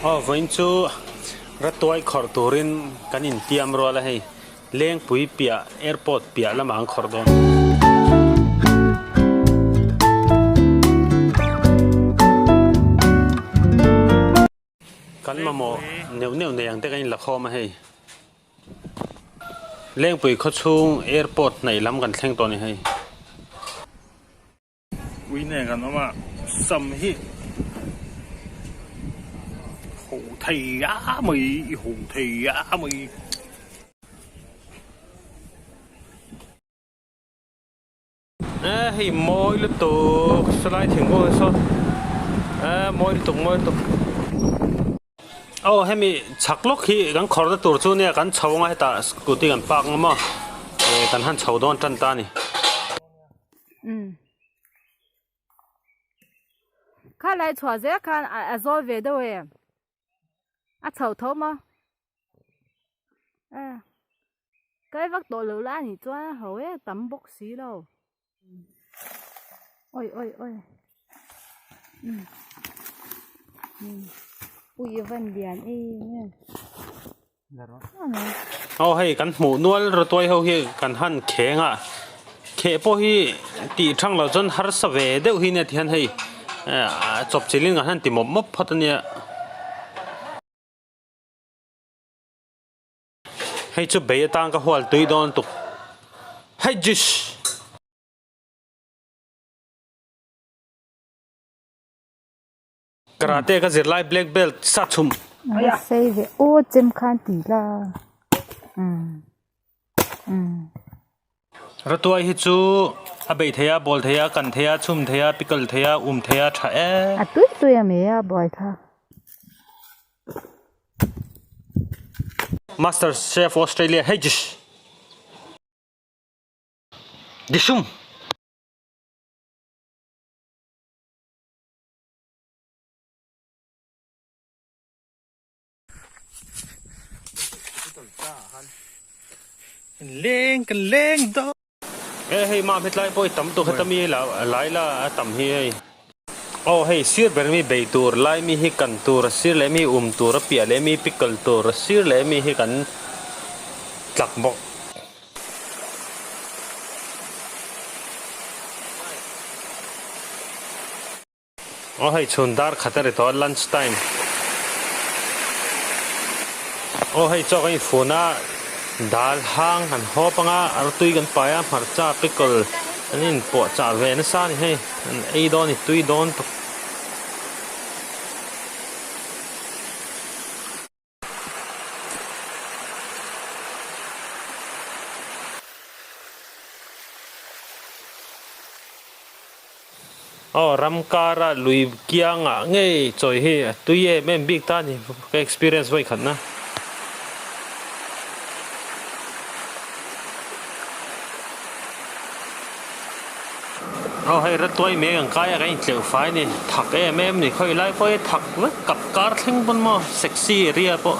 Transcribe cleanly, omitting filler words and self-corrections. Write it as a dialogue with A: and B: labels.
A: Aw vawiin chu ratuai khawrh turin kan intiam rual a hei Lengpui piah airport piah lamah an khawrh dawn. Kan mamawh neuh neuh nei ang te kan inla khawm a hei. Lengpui khawchhung airport hnaih lam kan thleng tawh a ni hei.
B: Ui nen kan awm a, sam hi ho thei a mai, i ho thei a mai.
A: E hei mawi lutuk salai thingkung hi saw e mawi lutuk mawi lutuk aw hemi chhak lawk hi kan khawr na tur chu nia kan chho anga hetah scooty kan park ang maw e kan han chho dawn tan ta a ni.
C: Kha lai chhuah zel khan a zawl ve deuh em a chho tho maw. E kai vak tawh lo la anih chuan a ho e tam bawk si lo awi awi awi umm umm ui a van lian em em
A: Aw hei kan hmuh nual rawtuai ho hi kan han kheng a kheh pawh hi tih thang loh chuan harsa ve deuh hi nia tihian hei chawp chilhin kan han ti mawp mawp phawt ania. Hei chu bei atang ka hual tui dawn tuk. Hei jish! Karate ka zir lai black belt sa chhum.
C: A sei ve aw chem khan ti la. Umm. Umm.
A: Ratuai hi chu a bei thei a, bawl thei a, kan thei a, chhum thei a, pickle thei a, um thei a, tha em.
C: A tui tui a mai a buai kha.
A: Master Chef Australia hei jish Disum. Leng kan leng dawn. E hei mah hmetlai pawh i tam tuk heta mi la lai la a tam hi hei. Aw hei sir ber mi bei tur lai mi hi kan tur a sir leh mi um tur a piah leh mi pickle tur a sir leh mi hi kan tlak bawk. Aw hei chhun dar khat a ri tawh a lunch time. Aw hei chaw kan infun a dal hang kan hawp anga artui kan pai a hmarcha pickle an inpuah chah ve nasa a ni hei an ei dawn a ni tui dawn tuk. Aw ram kara lui kiangah ngei chawi hi a tui em em bik ta a ni ka experience vawi khat na. Aw hei ratuai mek ang kai a kan intleuh fai a ni thak em em a ni khawi lai pawh hi thak vek kap kar thleng pawn maw sexy area pawh.